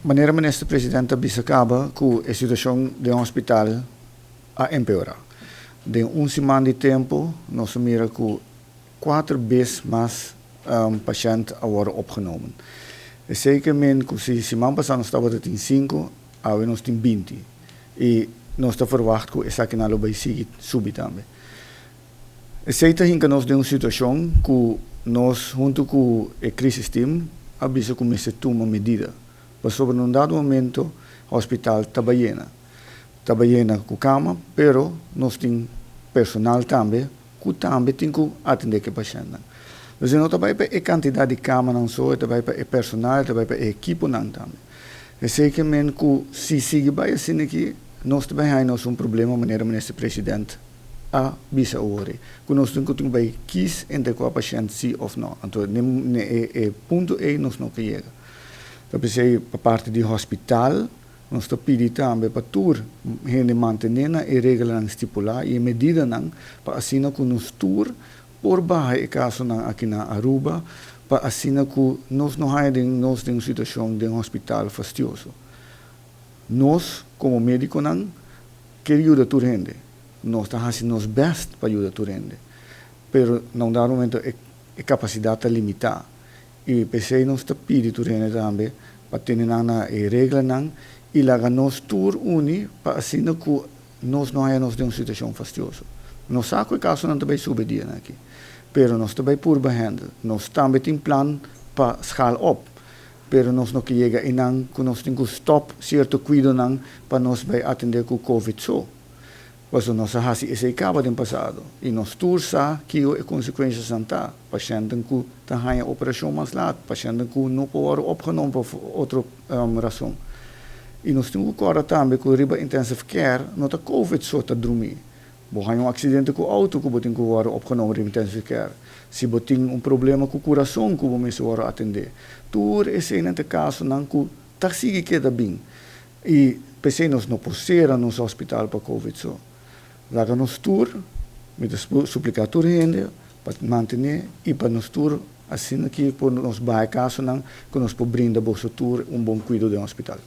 Manera minister presidente a bisa caba cu e situacion den hospital a empeora. Den un siman di tempo nos a mira cu cuater bes mas pashent a wordo opgenomen. Esey ke men cu si siman pasa nos tabata tin cinco, awe nos tin 20. Y nos ta verwacht cu esakinan lo bay sigui subi tambe. Esey ta hinca nos den un situacion cu nos hunto cu e crisis team a bisa cu mester tuma medida. Pasobra na un dado momento hospital ta bayena. Ta bayena cu cama, pero nos tin personal tambe cu tambe tin cu atende cu e pashentnan. Dus e no ta bay pa e cantidad di camanan so, e ta bay pa e personal, e ta bay pa e ekiponan tambe. Esey ke men cu si sigui bay asina aki, nos ta bay haya nos un problema manera minister president a bisa awor, cu nos tin cu tin bay kies entre cua pashent si of no. Anto ne e punto ey nos no ke yega. Ta pesey pa parti di hospital nos ta pidi tambe pa tur hende mantene na e reglanan stipula y e medidanan pa asina cu nos tur por baha e casonan aki na Aruba, pa asina cu nos no haya den nos den un situacion den hospital fastioso. Nos como mediconan kier yuda tur hende. Nos ta haci nos best pa yuda tur hende. Pero na un dado momento e capacidad ta limita. Y pesey nos ta pidi tur hende tambe pa tene nan na e reglanan y laga nos tur uni pa asina cu nos no haya nos den un situacion fastioso. Nos sa cu e casonan ta bay subi dianan aki, pero nos ta bay purba handle. Nos tambe tin plan pa schaal op, pero nos no ke yega einan cu nos tin cu stop cierto cuidonan pa nos bay atende cu COVID so. Pasobra nos a haci esey caba den pasado y nos tur sa kico e consecuencianan ta. Pashentnan cu ta haya operacion mas laat, pashentnan cu no por wordo opgenomen pa otro razon. Y nos tin cu corda tambe cu riba intensive care no ta COVID so ta drumi. Bo haya un accidente cu auto cu bo tin cu wordo opgenomen riba intensive care. Si bo tin un problema cu curason cu bo mester wordo atende. Tur eseynan ta casonan cu ta sigui keda bin. Y pesey nos no por cera nos hospital pa COVID so. Laga nos tur, mi ta suplica tur hende pa mantene y pa nos tur asina ki por nos baha casonan cu nos por brinda boso tur un bon cuido den hospital.